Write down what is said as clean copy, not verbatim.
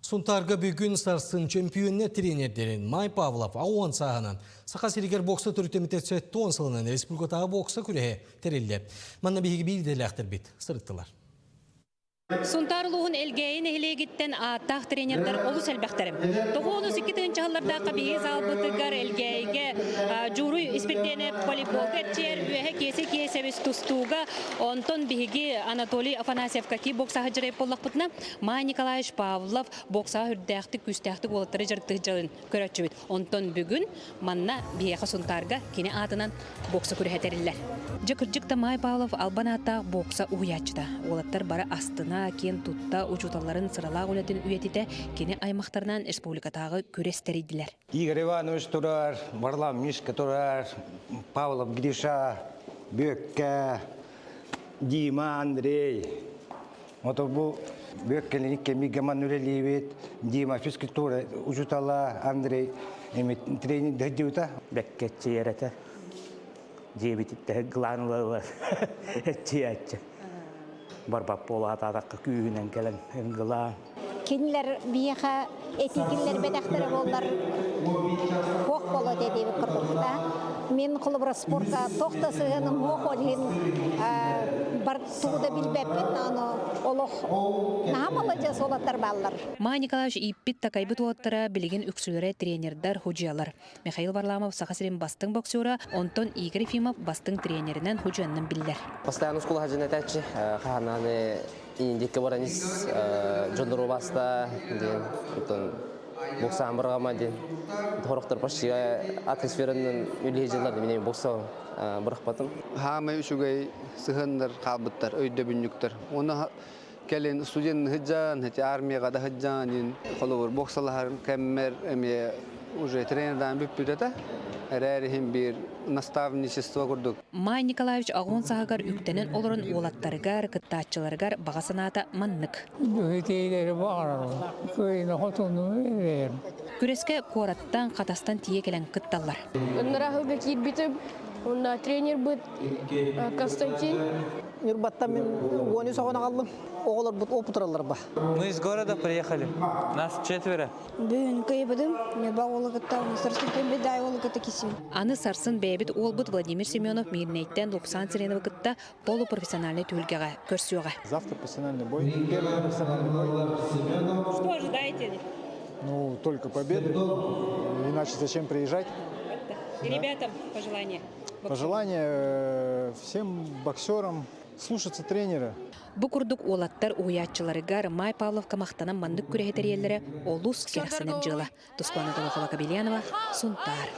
Сунтаарга бүгүн сарсын чөмпүйүөннэр тренердэрин Май Павлов АОН сааһынан Саха сиригэр бокса төрүттэммитэ 70 сылынан республикатааҕы бокса күрэһэ тэриллэ. Манна биһиги биир идэлээхтэрбит сырыттылар. Сунтаар улууһун Элгээйи нэһилиэгиттэн ааттаах тренердэр олус элбэхтэр. 92 тыһыынча сыллардаахха биһиги залбытыгар Элгээйигэ Дьууруй Испирдиэнэ волейболга эрчийэр, үөһэ Киэсэ Киэсэбис тустууга, онтон биһиги Анатолий Афанасьевка кикбоксаһы дьарыйып буоллахпытына, Май Николаевич Павлов боксаҕа үрдээхтик, күүстээхтик уолаттары дьарыктыыр дьалын көрөөччүбүт. Онтон бүгүн манна биһиэхэ Сунтаарга кини аатынан бокса күрэһэ тэриллэр. Дьэ кырдьык да Май Павлов албан ааттаах бокса уһуйааччыта. Уолаттар бары астына, киэн тутта, учууталларын сыралаах үлэтин үйэтитэ кини аймахтарынан республикатааҕы күрэс тэрийдилэр. Игорь Иванович турар, Варлам Мишка турар, Павлов Гриша, Бүөккэ, Дима Андрей. Ото бу Бүөккэлини кэмигэ манна үлэлиибит. Дима физкультура учуутала, Андрей эми тренинг дэһдибита. Бэккэччийэр этэ. Дьиэбититтэһэ гылаан ыла эччийээччи. Барбат буолаатаатахха күүһүнэн кэлэн ыҥгылаан. Кинилэр биһиэхэ этии киллэрбэтэхтэрэ буоллар туох буолуо этэ диэбит курдукта. Мин холобура спорка туох да сыһыаным суох ол иһин бар тугу да билбэппин аны олох наһаа маладьыас уолаттар бааллар. Май Николаевич ииппит такайбыт уолаттара билигин үксүлэрэ тренердар, худьялар. Михаил Варламов Саха сирин бастыҥ боксера, онтон Игорь Ефимов бастыҥ тренеринэн худьуоннан биллэр. Постоянно школа хадьын этээччи, хаһанааны индикке баран ис дьоннору баста диэн оттон боксаан бырҕама диэн хорохтор почти атмосферанан үлэһи дьыллар мине бокса бырахпатым. Хаамай үчүгэй сыһыаннар хаалбыттар, өйдөбүнньүктэр. Уонна кэлин студент сыдьаан, эти армияға да сыдьаан, холобур боксалаһар кэммэр эмиэ уже тренердаан бүппүт этэ. Эрээр биир наставничество курдук. Май Николаевич аҕуон саһыгар үктэнэн олорон уолаттарыгар, кыттааччыларыгар баҕа санаата маннык. Быһытыйлары баҕарабын. Кыайыны хотуну эрэйэм. Күрэскэ куораттан, Хатастан тиийэ кэлэн кытталлар. Ыннара киирбитим. Уонна тренербыт Константин. Ньурбаттан мин уону соҕон аҕаллым. Оҕолорбут опытыраллар ба. Мы из города приехали. Нас четверо. Бүгүн кыйбыдым. Ньурба уолу кытта сарсын кэлбит уолу кытта кисим. Аны сарсын бэйэбит уолбут Владимир Семенов Мирнэйтэн Лупсан Сиреновы кытта полупрофессиональный түһүлгэҕэ көрсүөҕэ. Завтра профессиональный бой. Первый профессиональный бой. Что ожидаете? Ну, только победы. Иначе зачем приезжать? И ребятам пожелания. Пожелание всем боксерам слушаться тренера. Бу курдук уолаттар уһуйааччыларыгар Май Павловка махтанан маннык күрэһи тэрийэллэрэ олус кэрэхсэнэр дьыала. Тускуана Долохова Кабельянова, Сунтаар.